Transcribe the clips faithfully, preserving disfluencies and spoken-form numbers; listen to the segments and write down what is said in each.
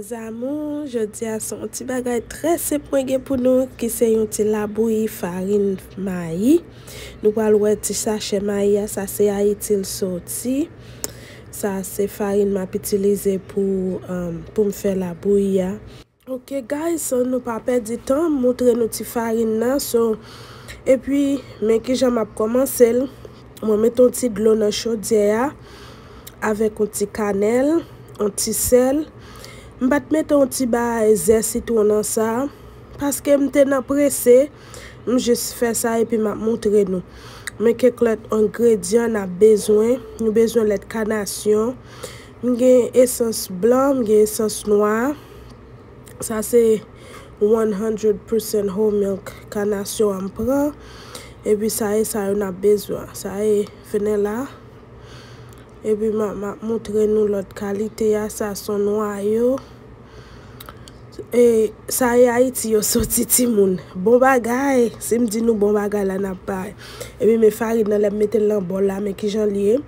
Zanmi, jodi a se yon ti bagay trè senp mwen gen pou nou, ki se yon ti labouyi farin mayi. Nou pral wè ti sachè mayi a, sa se Ayiti l soti. Sa se farin m ap itilize pou, um, pou m fè labouyi a. Ok, guys, so nou pa pèdi tan, m montre nou ti farin nan. So, epi, men kijan m ap kòmanse l. Mwen mete yon ti dlo nan chodyè a avèk yon ti kanèl, yon ti sèl. M pa t mete yon ti bagay zè sitwon nan sa, paske m te nan prese, m jis fè sa epi m ap montre nou. Men kèk lòt engredyan n ap bezwen. Nou bezwen lèt kanasyon. M gen esans blan, m gen esans nwa. Sa se one hundred percent whole milk kanasyon an m pran. Epi sa e sa yo n ap bezwen. Sa e fenela. Epi m a, m ap montre nou lòt kalite a. Sa se nwa yo. E, sa e Ayiti yo soti timoun. Bon bagay. Si m di nou bon bagay la, n ap bay. Epi men farin nan, lè m mete l nan bòl la, men kijan l ye.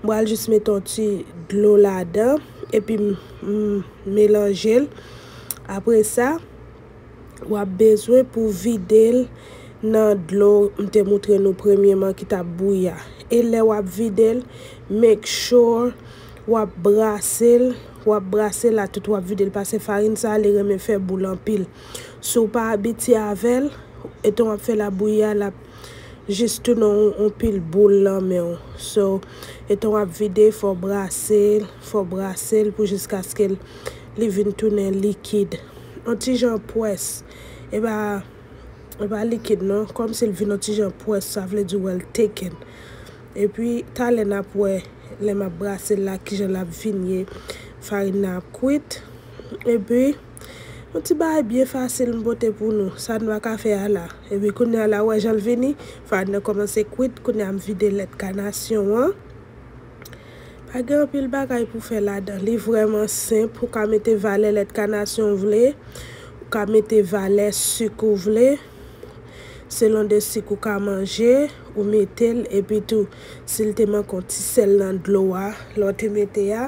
M pral jis mete yon ti dlo ladan. Epi m, m melanje l. Apre sa, w ap bezwen pou vide l nan dlo m te montre nou premyeman ki t ap bouyi a. E lè w ap vide l, make sure w ap brase l, w ap brase l a tout w ap vide l, paske farin sa a, li renmen fè boul anpil. Si w pa abitye avè l, etan w ap fè labouyi a, l ap jis tounen yon, yon pil boul nan men w. So, etan w ap vide, fò w brase l, fò w brase l pou jiskaske l, li vin tounen likid. Yon ti jan pwès. E pa, e pa likid non, kòmsi l vin yon ti jan pwès, sa vle di well taken. Epi, talè n ap wè, lè m ap brase l la, kijan l ap vin ye. Farin nan ap kwit. Epi, yon ti bagay byen fasil m pote pou nou. Sa n pa ka fè a la. Epi, kounye a la, w wè jan l vini. Farin nan kòmanse kwit. Kounye a, m vide lèt kanasyon an. Pa gen anpil bagay pou fè ladan. Li vrèman senp. Ou ka mete valè lèt kanasyon w vle. Ou ka mete valè sik ou vle. Selon de sik ou ka manje, ou mete l, epi tou, si l te manke yon ti sèl nan dlo a, lè w te mete a,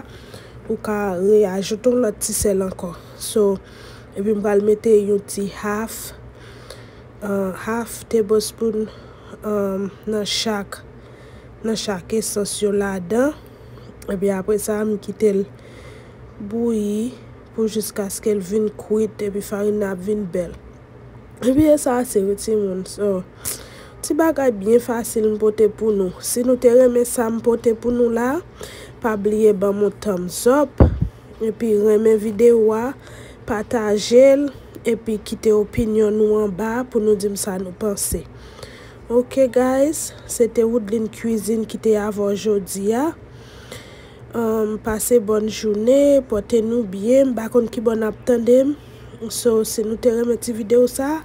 ou ka reajoute yon lòt ti sèl ankò. So, epi m pral mete yon ti half, uh, half tablespoon, um, nan chak, nan chak esans yo ladan. Epi apre sa, m kite l bouyi pou jiskaske l vin kwit, epi farin nan ap vin bèl. Epi e sa se wi timoun. So, ti bagay byen fasil m pote pou nou. Si nou te renmen sa m pote pou nou la, pa bliye ban m yon thumbs up. Epi renmen videyo a, pataje l, epi kite opinyon nou anba pou nou di m sa nou panse. Ok guys, se te Woodline Cuisine ki te avè w jodi a. Um, pase bòn jounen, pote nou byen. M pa konn ki bò n ap tande m. So, si nou te renmen ti videyo sa,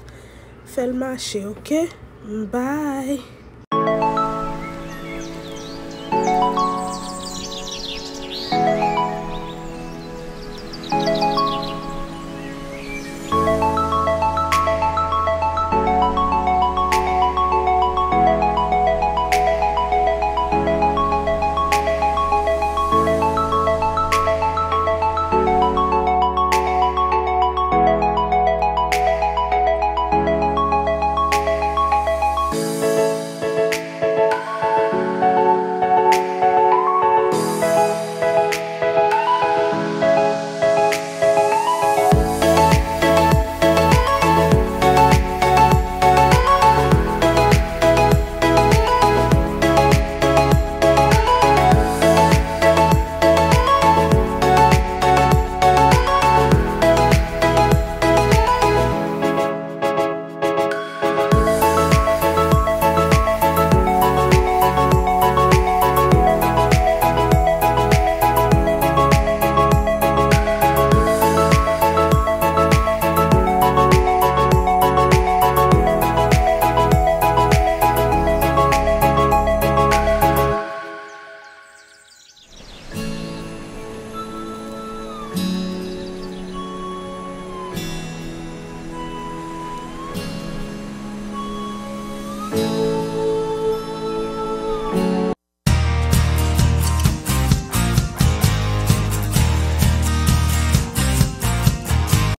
fè l mache, ok? Bye!